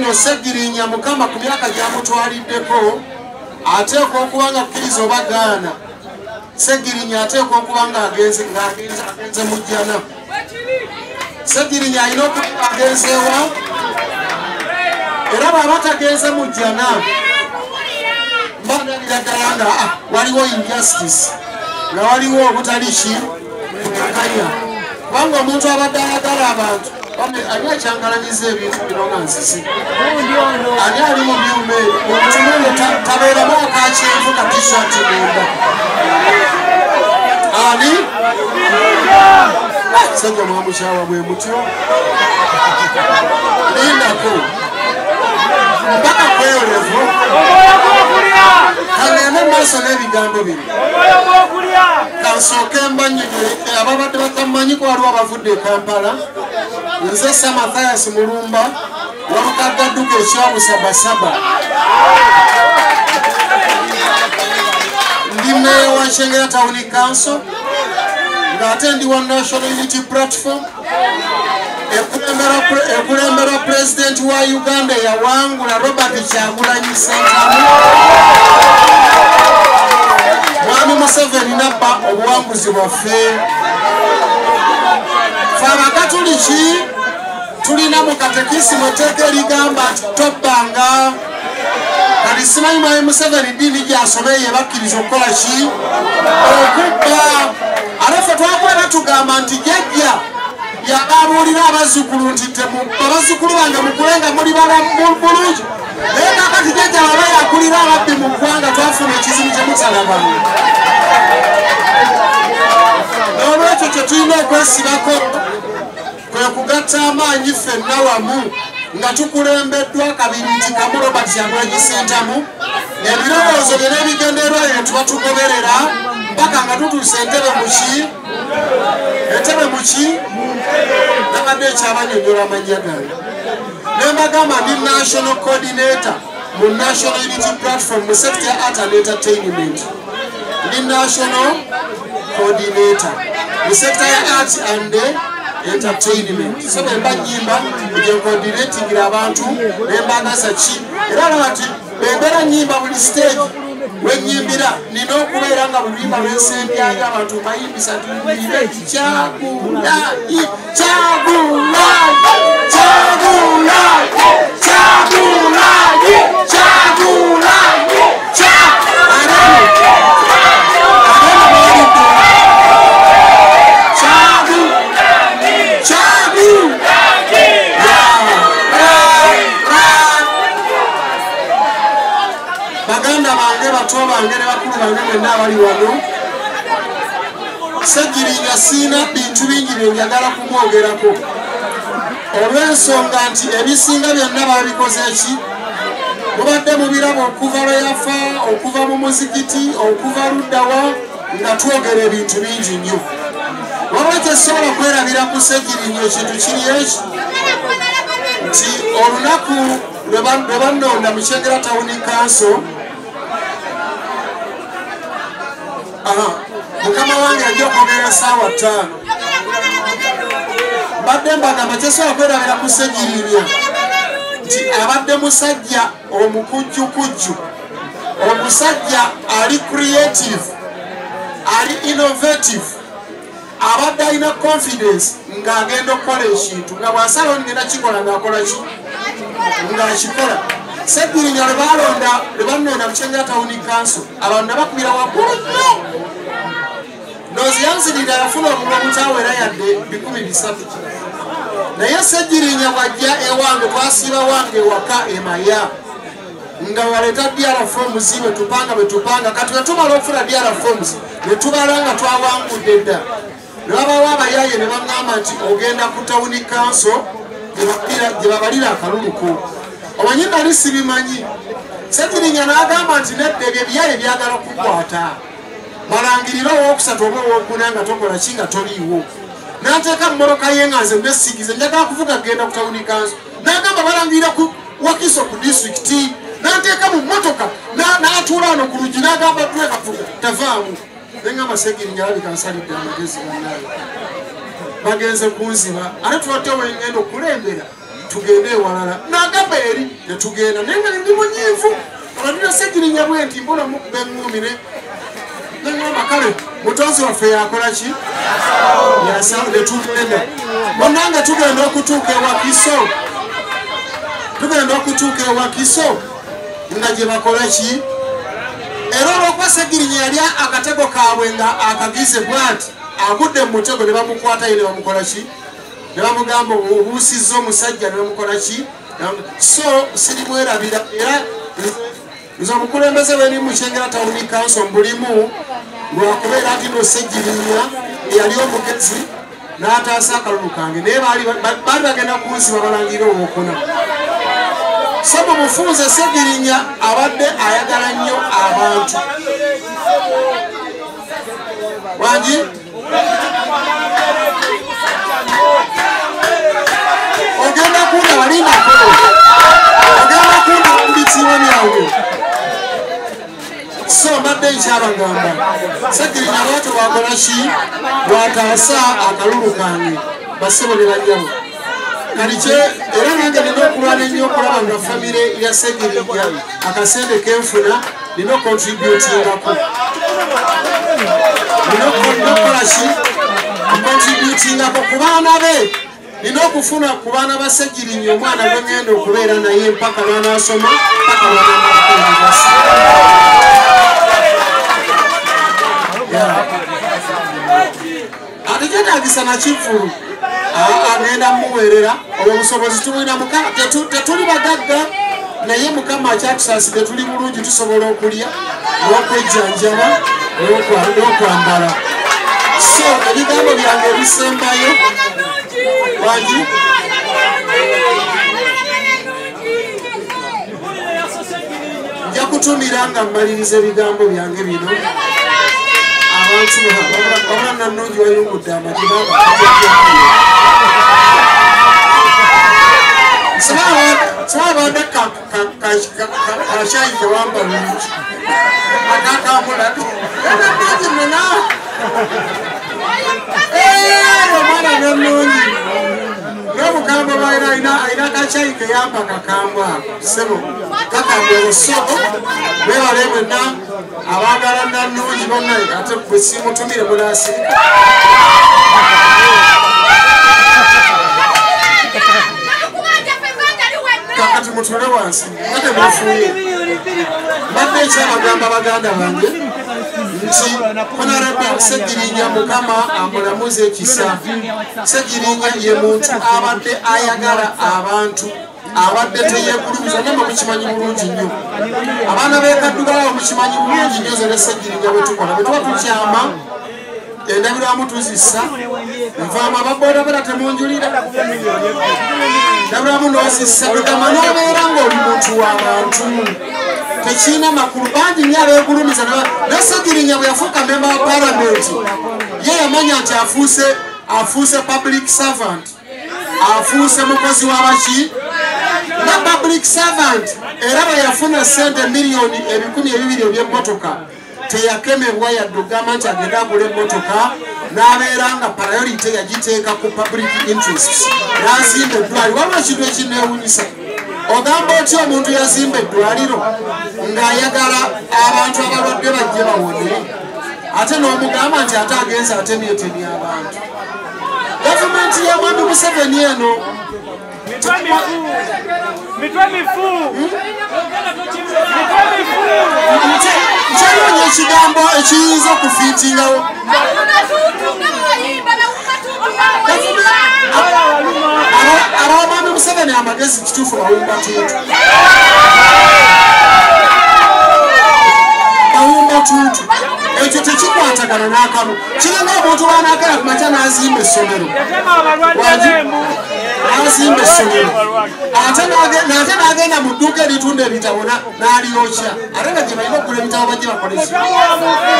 nno Ssegirinya Mukama ku myaka gy'amutwaliddeko ateekwa okuba nga kkiriza oba gaana. Ssegirinya ateekwa okuba nga agenze mu jjana. Ssegirinya alina okuba agenzeewa, era bw'aba tagenze mu jjana mbandabira ddala nga waliwo injustice, nga waliwo obutali ki bwenkanya, kubanga omuntu abadde ayagala abantu ani akyankalanyiza ebintu bino nga nzizi, ani ali mu byuma ebyo omuntu tabeeramu akakyenvu ka t-shirt munda, ani sajja mwamukyawa bwe mutyo lindako mpaka kweyolevu kangende maaso n'ebigambo bino. Kansooke mbanyonyole ababadde batamanyiko, waliwo abavudde e Kampala. Nze Sir Mathias Mulumba Walukagga Dduka ekyabusabasaba, ndi mmeeya wa Kyengera Town Council, ng'ate ndi wa National Unity Platform ekulembera Pulezidenti wa Uganda eyawangula Robert Kyagulanyi Ssentamu. Mwami Museveni nabba obuwanguzi bwaffe. Ffe Abakatuliki tulina mu katekisimu etteeka erigamba nti tobbanga. Kati simanyi Mwami Museveni ddiini gy'asoma eyo ebakkiriza okukola ki? Okubba. Ate ffe twakula batugamba nti jjajja yababuulira abazzukulu nti abazzukulu bange mukule nga muli balamu bulungi, naye kaakati jjajja baba yakulira ababbi mu ggwanga, twafuna ekizibu kye mutalaba. N'olwekyo kye tulina okwesibako kwe kugatta amaanyi ffenna wamu nga tukulembeddwa Kabiriiti Kamu Robert Kyagulanyi Ssentamu, ebirowoozo bye n'ebigendererwa bye tuba tugoberera mpaka nga tutuuse entebe muki, entebe muki. Nabadde ekyabanyonyola amannya gange ne mbagamba ndi national coordinator mu National Unity Platform mu sector ya art and entertainment. Ndi national coordinator mu sector ya art and entertainment. So bwe mba nnyimba gye coordinatingira abantu ne mbagaza ki, era olaba nti bwe nnyimba buli stage wenyimbira nina okubeera nga buli luyimba lwensembyayo abantu mbayimbisa tuyimbire Kyagulanyi, Kyagulanyi, Kyagulanyi, Kyagulanyi, Kyagulanyi, Baganda bange, bato bange ne bakulu bange mwenna abali wano, Ssegirinya siina bintu bingi bye njagala kumwogerako olw'ensonga nti ebisinga byonna babikoze ki, mubadde mubiraba okuva lwe yafa, okuva mu muzikiti, okuva luddawa, nga twogera ebintu bingi nnyo. Wabula kyesobola kwerabira ku Ssegirinya ekintu kiri eki nti olunaku lwe bannonda mu Kyengera Town Council, mukama wange ajja okwogera essaawa 5. Mbadde mbagamba kyesobola kwerabira ku Ssegirinya nti abadde musajja omukujjukujju, omusajja ali creative, ali innovative, abadde alina confidence ng'agenda okukola ekintu nga bw'asalawo ngenda kikola ng'akola ki, ng'akikola. Ssegirinya lwe bannonda mu Kyengera Town Council, abantu nabakubira waggulu nnyo. Ndowooza yanzirira yafuna obululu obutawera yadde 300. Naye Ssegirinya bw'ajja ewange, twasiiba wange ewaka e Maya, nga waleeta DR forms bwe tupanga. Kati bwe tumala okufuna DR forms ne tubala nga twawangudde dda, ne babawo abayaaye ne baŋŋamba nti ogenda ku Town Council gye babalira akalulu ko. Omanyi nali sibimanyi. Ssegirinya n'agamba nti nedda ebyo ebiyaaye byagala kukwata, balangirire owokusatu oba owokuna nga tokola ki nga toliiwo. N'ateeka mu mmotoka ye nga nze nesigize njagala kuvuga genda ku Town Council, n'agamba balangirira ku Wakiso ku disitulikiti, n'anteeka mu mmotoka n'atuula wano ku luggi n'agamba driver vuga tavaamu. Nengamba Ssegirinya alabika nsalidde amagezi bannange, bagenze kunziba. Ate tubadde wengenda okulembera tugende ewalala. Nagamba eri ne tugenda, naye nga ndi munyiivu. Olwalira Ssegirinya bwe nti mbona mukuba eŋŋumi ne neŋŋamba kale mutonzi waffe yakola ki? Yasalawo ne tugenda. Bonnanga tugenda okutuuka ewakiso. Tugenda okutuuka ewakiso nga gye bakola ki? Era olw'okuba Ssegirinya yali akatego kaabwe nga akagize bw'ati, agudde mu mutego ne bamukwata ye ne bamukola ki? Ne bamugamba obuusizza omusajja ne bamukola ki? So sirimwerabira era nze omukulembeze bwe ndi mu Kyengera Town Council mbulimu lwakubeera nti no Ssegirinya eyali omugezi n'ataasa akalulu kange, naye baali bagenda kunsiba balangira owokuna. So mu bufunze Ssegirinya abadde ayagala nnyo abantu. Wangi? Ogenda kunda walindako. Ogenda kunda kubitiibwa byawe. So mbadde nkyabagamba Ssegirinya lwaki wakola ki? Bw'ataasa akalulu kange bassebo ne bannyabo. Kati era nange nina okulwana ennyo okulaba nga famire ya Ssegirinya akasente kenfuna nina okontributingako. Nina okukola ki? Okontributingako ku baana be. Nina okufuna ku baana ba Ssegirinya omwana gwe ŋŋenda okubeera naye mpaka lw'anaasoma mpaka lw'anaamala yunivasite. Ate kyetaagisa nakivvulu agenda mmuweerera obwo obusobozi tulina Mukama, tetuli bagagga naye Mukama akyatusaasidde tuli bulungi, tusobola okulya n'okwejjanjaba n'okwambala. So ebigambo byange ebisembayo wangi nja kutumira nga mmaliriza ebigambo byange bino. Abantu wabula nannungi wayungudde amagi sibabadde kakyayi kewamba lungi akakamula nannungi nona omwana nannungi n'obukambwe bwalina alina akakyayi keyamba kakambwe ako ssebo kakambwe obusobo. Mwebale mwenna abaagala nannungi bonna, ate bwe simutumire munaasirika. Kakati mutule wansi ate mufuuye. Mbadde nkyabagamba baganda bange nti Honorable Ssegirinya Mukama amulamuze ekisa. Ssegirinya ye muntu abadde ayagala abantu, abadde teyeekulumiza, nammwe mukimanyi bulungi nnyo. Abaana b'e Kaddugala mukimanyi bulungi nnyo nze ne Ssegirinya bwe tukola. Bwe tuba tukyama endabirwamu tuzissa, nvaamu ababodaboda temunjulira, ndabirwamu n'ozissa, kugamba n'obeera ng'oli muntu w'abantu. Tekirina makulu, bangi nnyo abeegulumiza. Ne Ssegirinya bwe yafuuka memba wa palamenti ye yamanya nti afuuse public servant, afuuse mukozi w'abaki na public servant. Era bwe yafuna ssente miliyoni 200 eby'emmotoka teyakemebwa yadde okugamba nti agenda agula emmotoka, n'abeera nga priority yagiteeka ku public interests, n'azimba eddwaliro. Waliwo ekintu ekinneewunyisa, ogamba otya omuntu yazimba eddwaliro ng'ayagala abantu abalwadde bajje bawone, ate n'omugamba nti ate agenze atemyetemya abantu. Gavumenti ya Mwami Museveni eno nkyaloonya ekigambo ekiyinza okufiitingawo. Abamwami Museveni amagezi kituufu bawumba tuutu, bawumba tuutu. Ekyo tekikwatagana n'akamu. Kiringa omuntu bw'anaagala ku makya n'azimba essomero, n'azimba essomero ate n'agenda mu dduuka eritunda ebitabo n'alyokya, ate nga gye balina okugula ebitabo bajje bakole ki?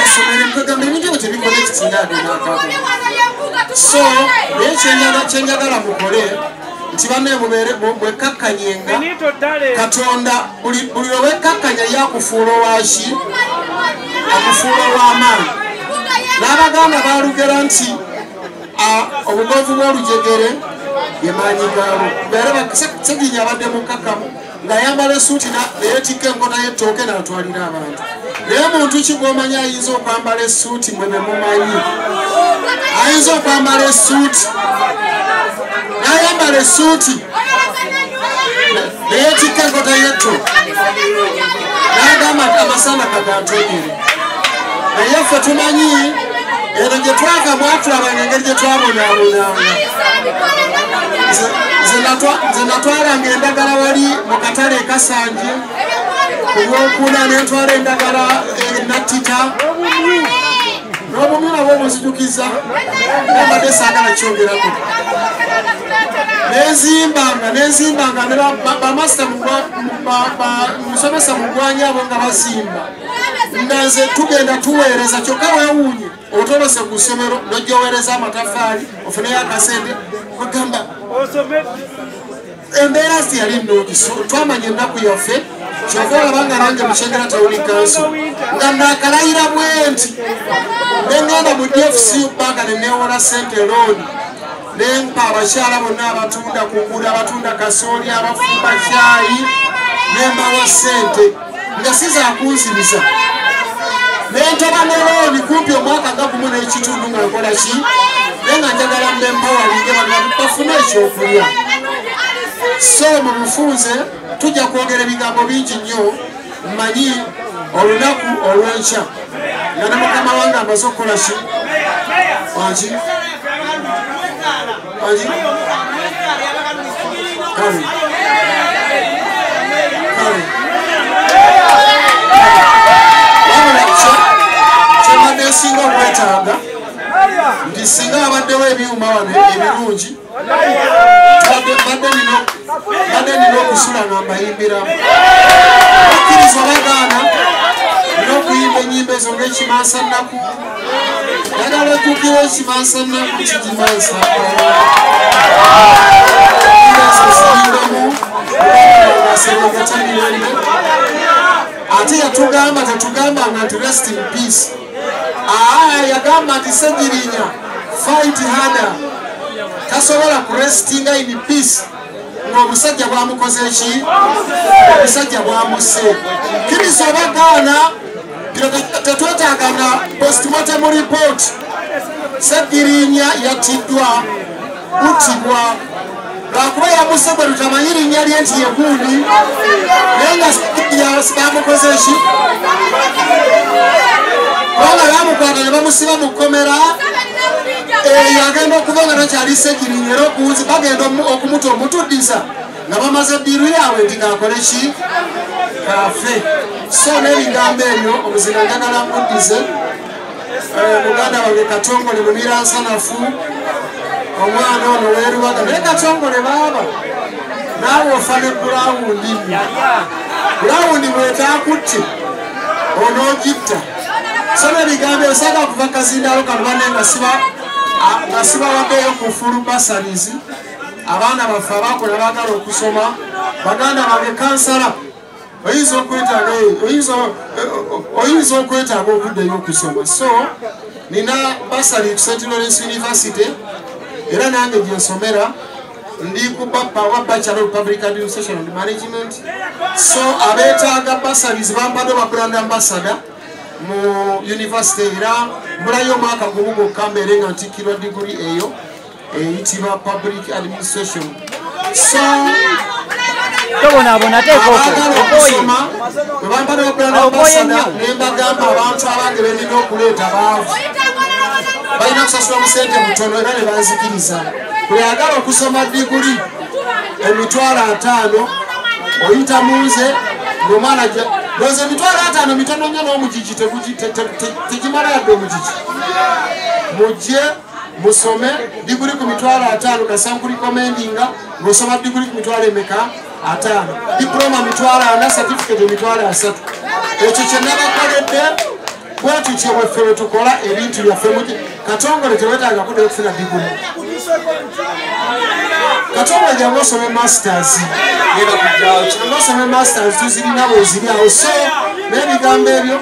Essomero. Nkugamba ebintu ebyo tebikonectinga ade n'akamu. So naye kyenjagala mukole nti banne mubeere mwekakkanyenga Katonda. Buli lwe wekkakkanya yakufuula owaki? Akufuula ow'amaanyi. N'Abaganda baalugera nti obugonvu bw'olujegere Gemaanyi gaabo. Era Ssegirinya abadde mukkakkamu ng'ayambala essuuti neyeetikka enkota y'ettooke n'atwalira abantu. Naye muntu ki gw'omanyi ayinza okwambala essuuti mwe be mumanyi? Ayinza okwambala essuuti n'ayambala essuuti neyeetikka enkota y'ettooke n'agamba amasanda kagantonyere. Naye ffe tumanyi eno gye twava mwatulabanga engeri gye twabonaabonanga. Nze natwalanga endagala wali mu katale e Kasanje ku Lwokuna, ne ntwala endagala e Nattita n'obumyu nabwo bunzijukiza, nambadde saagala kyogerako. Nenzimbanga ne bamasita musomesa mugwanya abo nga bazimba, nga nze tugenda tuweereza. Kyokka weewuunye otolose ku ssomero n'ojja oweereza amataffaali ofuneyo akasente. Kwegamba embeera teyali nnungi, twamanya ennaku yaffe. Kyova olaba nga nange mu Kyengera Town Council nga naakalayira bwe nti ne ŋŋenda mu DFCU Bank ne neewola ssente loan, nempa abakyala bonna abatunda ku nguudo, abatunda kasooli, abafumba kyayi, nembawa ssente nga sizaakunziriza. Nentoba ne loan kumpi omwaka nga gumu n'ekitundu nga nkola ki, naye nga njagala mbempawalinge bano bafune ekyokulya. So mu bufunze tujja kwogera ebigambo bingi nnyo. Mmanyi olunaku olw'enkya nga ne mukama wange amaze okukola ki wangi wangi. Kale kale, wabula kyembadde nsinga okwetaaga nti singa abaddewo ebyuma wano ebirungi, mbadde nina okusula nga mbayimbiramu. Okkiriza bagaana, nina okuyimba ennyimba ezo ng'ekimansa nnaku. Njagala ojjukira ekimansa nnaku kigimansa ezo ziyimbamu ngaserengeta mirembe. Ate yatugamba, tetugambanga nti rest in peace. Aa, yagamba nti Ssegirinya fight harder. Tasobola kurestinga in peace ng'omusajja bwamukoze ki, omusajja bwamuse. Kkiriza oba gaana, tetwetaaga na postmortem report. Ssegirinya yattiddwa buttibwa, lwakuba yamuse gwe tutamanyi linnya lye nti yegundi, naye nga bamukoze ki, kubanga bamukwata ne bamusiba mu kkomera. Eyo agenda okuva nga takyali Ssegirinya, era okuwuzi bagenda okumuta omutuddiza nga bamaze eddiiru yaabwe nti ngakole ki, kafe. So n'ebigambo ebyo omuzina njagala nkuddize muganda wange Katongole Mumiransanafu, omwana ono weerubaga. Naye Katongole baaba naawe ofa ne ground nno, ground bwetaakutte onoogitta. So n'ebigambo ebyo saagala kuva kazindaalo kano banne nga sibawaddeyo ku full bursaries abaana baffe abakola baagala okusoma. Baganda bange, kansala oyinza okwetaaga okuddayo okusoma. So nina bursary ku St Lawrence University, era nange gyensomera ndi ku bapa wa Bachelor of Public Administration and Management. So abeetaaga bursaries, bampadde ba brand ambassador mu university, era mbulayo omwaka gumu gwokka mbeere nga ntikkirwa diguri eyo eyitibwa public administration. So Tobonaabona teeka abaagala okusoma, bwe bampadde ba brand ambassador, ne mbagamba abantu abange benina okuleeta baavu, balina kusasula busente butono, era ne banzikiriza. Buli ayagala okusoma diguri, 50,000 oyita munze ng'omwana. Ndowooza 50,000 mitono nnyo n'omugigi tegimala yadde omugigi. Mujje musome diguri ku 50,000. Kasankurecommendinga ng'osoma diguri ku mitwalo emeka? 50. Diploma 40,000, certificate 30,000. Ekyo kye nabakoledde. Bwetutyo bweffe bwe tukola ebintu byaffe. Mugi Katongole tewetaaga kuddayo okufuna diguri. Katongole jangu osome masters, osome masters, tuzirina bweziri awo. So n'ebigambo ebyo.